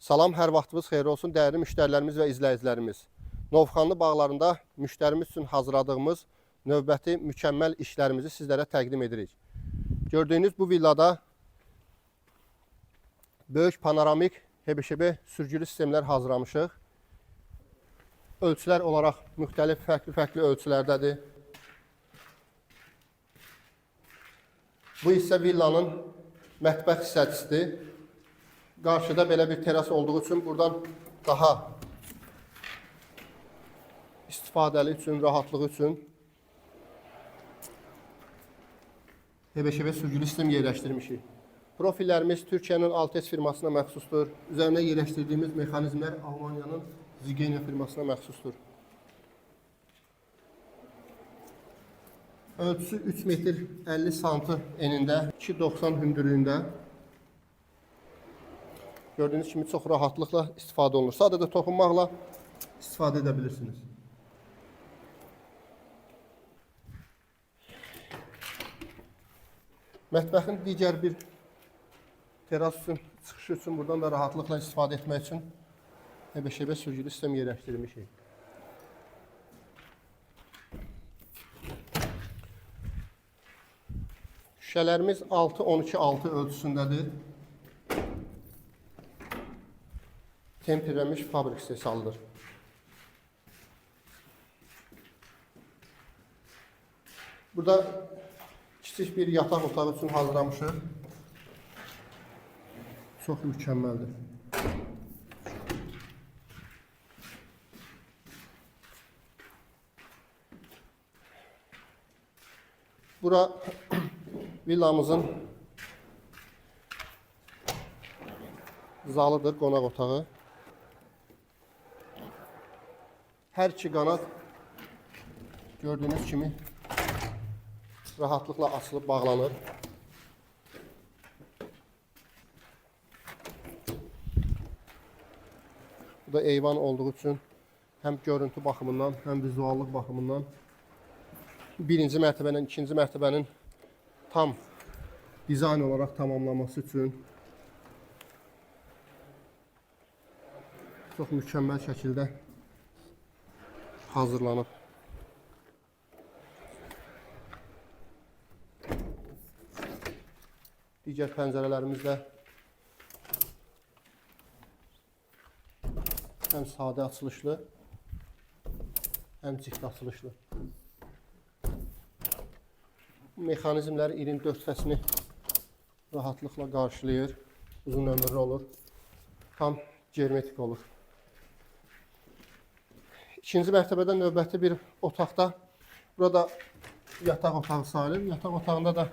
Salam, hər vaxtınız xeyir olsun dəyərli müştərilərimiz və izləyicilərimiz. Novxanlı bağlarında müştərimiz üçün hazırladığımız növbəti mükəmməl işlərimizi sizlərə təqdim edirik. Gördüyünüz bu villada böyük panoramik HBŞB sürgülü sistemlər hazırlamışıq. Ölçülər olaraq müxtəlif fərqli-fərqli ölçülərdədir. Bu hissə villanın mətbəx hissəsidir. Qarşıda belə bir teras olduğu üçün buradan daha istifadəli üçün, rahatlığı üçün HBŞB sürgülü sistem yerləşdirmişik. Profillərimiz Türkiyənin Altes firmasına məxsusdur. Üzərinə yerləşdirdiyimiz mexanizmlər Almaniyanın Zigenia firmasına məxsusdur. Ölçüsü 3 metr 50 santı enində, 2,90 hündürlüyündə. Gördüyünüz kimi çox rahatlıqla istifadə olunur. Sadəcə toxunmaqla istifadə edə bilirsiniz. Mətbəxin digər bir teras üçün, çıxışı üçün buradan da rahatlıqla istifadə etmək üçün HBŞB sürgülü sistem yerləşdirmişik. Şüşələrimiz 6-12-6 ölçüsündədir. Temperlənmiş fabrik istehsalıdır. Burada kiçik bir yataq otağı üçün hazırlamışıq. Çox mükəmməldir. Bura villamızın zalıdır, qonaq otağı. Hər iki qanad gördüyünüz kimi rahatlıqla açılıb bağlanır. Bu da eyvan olduğu üçün həm görüntü baxımından, həm vizuallıq baxımından birinci mərtəbənin, ikinci mərtəbənin tam dizayn olaraq tamamlaması üçün çox mükəmməl şəkildə hazırlanıb. Digər pəncərələrimiz də həm sadə açılışlı, həm çift açılışlı. Mexanizmlər ilin 4 fəslini rahatlıqla qarşılayır. Uzun ömürlü olur. Tam germetik olur. İkinci mərtəbədə növbəti bir otaqda burada yataq otağı sayılır. Yataq otağında da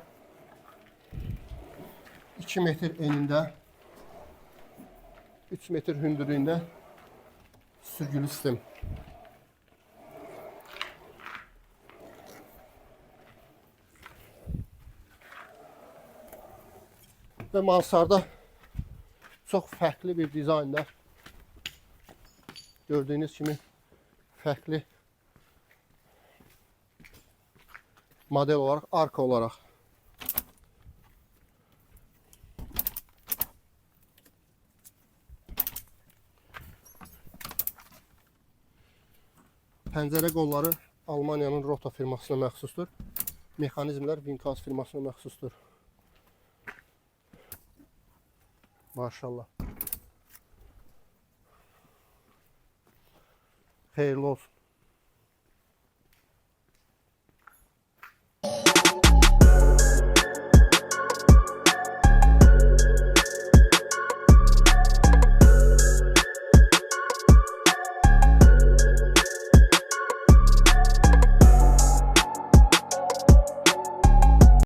2 metr enində 3 metr hündürlüyündə sürgülü sistem. Və mansarda çox fərqli bir dizaynda gördüyünüz kimi fərqli model olaraq, arka olaraq. Pəncərə qolları Almaniyanın Rota firmasına məxsusdur. Mexanizmlər Winkas firmasına məxsusdur. Maşallah. Xeyirli olsun.